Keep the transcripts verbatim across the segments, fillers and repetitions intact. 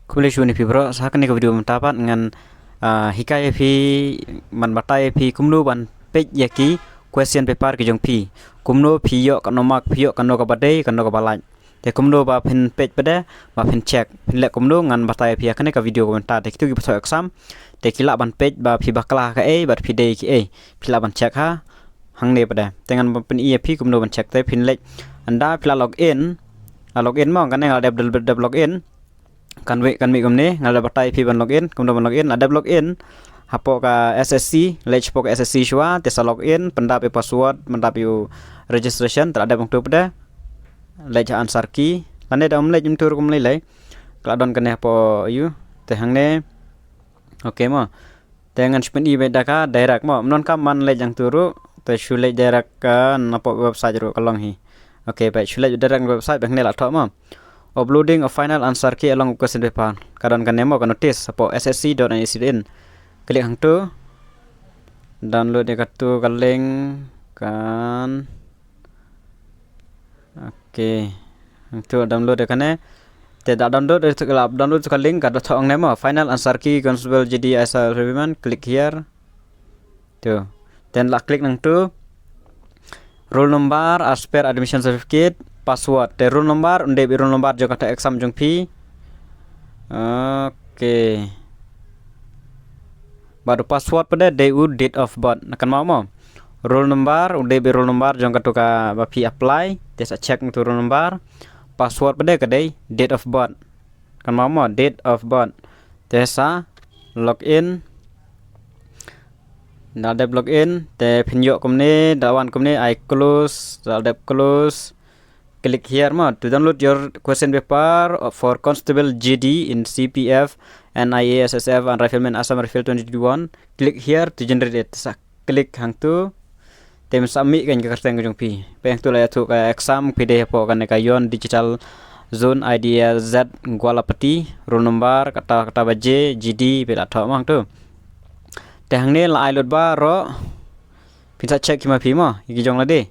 Khublei shibun ïa phi bro, sa kane ka video mynta pat ngan, ah, hikai ïa phi, ban batai ïa phi kumno ban peit ïa ki question paper ki jong phi. Kumno phi ïoh katno mark, phi ïoh kano kaba dei, kano kaba lait. Te kumno ba phin peit pat de, ba phin check. Phin leh kumno ngan batai ïa phi ha kane ka video ka mynta. Te kito kiba thoh exam, te ki lah ban peit ba phi bakla kaei, bad phi dei kiei. Phi lah ban check ha hangne pat de. Te ngan pyni ïa phi kumno ban check, te phin leit. Ynda phi la log in, la log in mo, kane nga la dep, dep, dep log in. Kan wei, kan wei kumne, nga la batai ïa phi ban log in, kumno ban log in, la dep log in hapoh ka S S C, leit hapoh ka S S C shuwa, te sa log in, pyndap ïa u password, pyndap ïa u registration, te la dep hangto pat de. Leit ha answer key, lane da ym leit, ym tur kum lei lei. Ka la don kane hapoh ïa u, te hangne. Ok mo. Te ngan shu pyni beit da ka direct mo. Ym donkam ban leit hangto ruh. Te shu leit direct ka na pop website ruh ka long hi. Ok, beit shu leit direct website, beit hangne la thoh mo. Uploading a final answer key along with question paper. Ka don kane mo, ka notice hapoh S S C dot N I C dot in. Click hangto. Download ïa kato ka link kan. Ok. Hangto download ïa kane. Te da download ïa kato, la download ïa ka link, ka da thoh hangne mo. Final answer key, constable, G D, ISA, Revman, click here. To. Then la click nangto. Roll number, as per admission certificate, password. Te roll number, un dei beit roll number jong kata exam jong phi. Ok. Bad u password pat de, dei u date of birth. Na kynmaw mo. Roll number, u dei beit roll number jong kato kaba phi apply. Te sa check nangto roll number. Password pat de ka dei date of birth. Kynmaw mo, date of birth. Te sa log in. Da dep log in, te phin ïoh kumne, da wan kumne, I close, da dep close. Click here mo, to download your question paper for constable G D in C P F, N I A, S S F and Rifleman Assam Rifle twenty twenty-one. Click here to generate it. Sa click hangto. Te mynta mih kan ka kyrteng ka jong phi. Peit hangto la ïathuh ka exam, phi dei hapoh kane ka Yon Digital Zone, I D A Z Gwalapati, roll number, kata, kata ba J, G D, phi la thoh mo hangto. Te hangne la ai lut baroh. Phin sa check hi ma phi mo, ïa ki jong lade.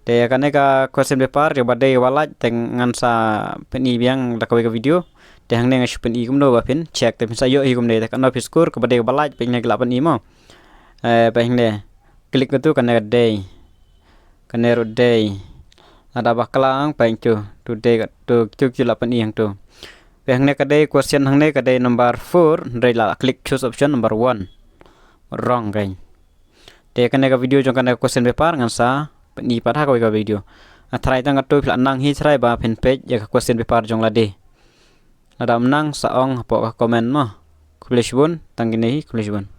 Te kane ka question paper, kaba dei kaba lait, te ngan sa pyni biang da kawei ka video. Te hangne nga shu pyni kumno ba phin check, te phin sa ïoh hi kumne, te katno phi score, kaba dei kaba lait, peit hangne ki la pyni mo. Eh, peit hangne. Click kato, kane ka dei. Kane ruh dei. Lada bakla ang, peit to, to dei kato, to, to ki la pyni hangto. Peit hangne ka dei, question hangne ka dei number four, hynrei la click choose option number one. Wrong kan. Te kane ka video jong kane ka question paper ngan sa pyni pat ha kawei ka video. Nga tharai tang kato, phi la nang hi tharai ba phin peit ïa ka question paper jong lade. Lada ym nang sa ong hapoh ka comment mo. Khublei shibun, tang kine hi, khublei shibun.